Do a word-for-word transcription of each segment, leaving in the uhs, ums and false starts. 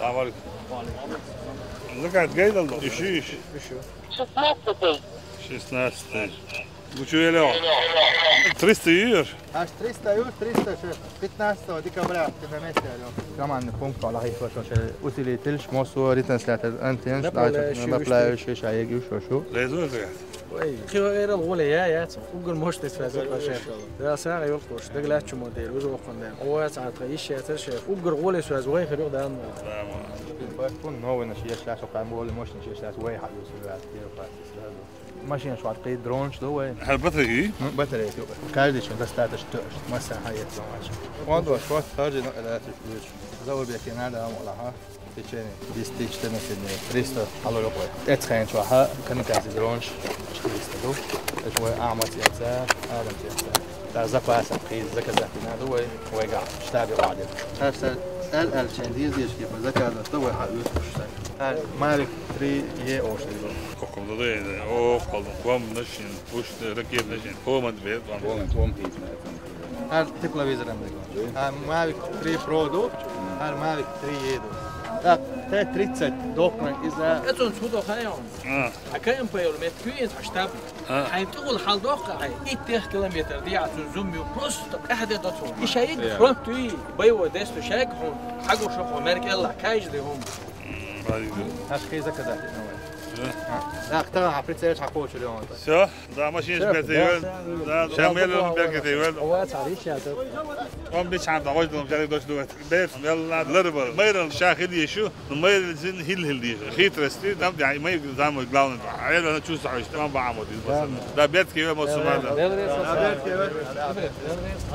Салам алейкум. Закат гайдал да? Иши, иши. Шестнадцатый. Шестнадцатый. Гучу еле. Триста юр. Аж триста юр, триста шесть. Пятнадцатого декабря ты на месте, алё. Командный пункт, Аллах их вошёл, усилитель, шмосу, ретранслятор, антенн, направляющий, направляющий, шаеги, шо, шо. Лезу это? Ой, хио эрал голе я, я, цо. Угар мощный связь, вообще. Да, сара ёл кош, да, глядь, чему дел, уже окон дел. О, я, цо, а, тха, ещё, это, шеф. Угар голе связь, ой, хрюк, да, ну. Да, ма. Телефон новый, наш, я сейчас, пока более мощный, сейчас, ой, ха, юсу, да, телефон, сразу. Машина шват, кей дронш, да, ой. Хал батареи? Ну, батарея, тю. Каждый чин достаточно тёж. Масса, ха, я, цо, маш. Он два, шват, каждый, ну, это, ключ. Заурбек, надо, ам, Аллаха. В течение десяти-четырнадцати дней триста алло лёкой. Эцхайн чуаха, камикадзе дронш, четыреста ду. Эч вай амац яца, адам яца. Да, запас, приз, заказать надо, вай, вай га, штабе ладен. Хар сар, эл, эл, чен, диз, диз, кипа, заказать, то вай, ха, юс, пуш, сар. Хар, Mavic три E ош, диз. Коком да, да, о, колдун, ком, нашин, пуш, ракет, нашин, команд, бед, ван. Команд, команд, Гьар тепловизорам дего. Гьар Mavic три Pro ду, гьар Mavic три E ду. Так, Т тридцать докна иза. Эцун цудо хайон. А. А кайм пайол мет куин аштаб. А. Хай тугул халдох хай. Ит тех километр ди ацун зум ю просто кахде дотун. Ишайик фронт туи боевой десту шайк хун. Хагу шохо меркелла кайжди хун. Ай. Аш хиза казати новай. Так, так, а прицел чакочу леон. Всё. Да, машинаш бертейвел. Да, шамел бертейвел. Ова цариш ята. Он бичан да гождум жари дош дует. Бер мел ларбар. Майран шахил ешу. Майран зин хил хил диш. Хитрости, там да май зам главный. Ай да чувствуешь, там бамод из басана. Да бертейвел мосумада. Да бертейвел.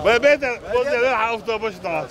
Бай бетер, вот автобус да.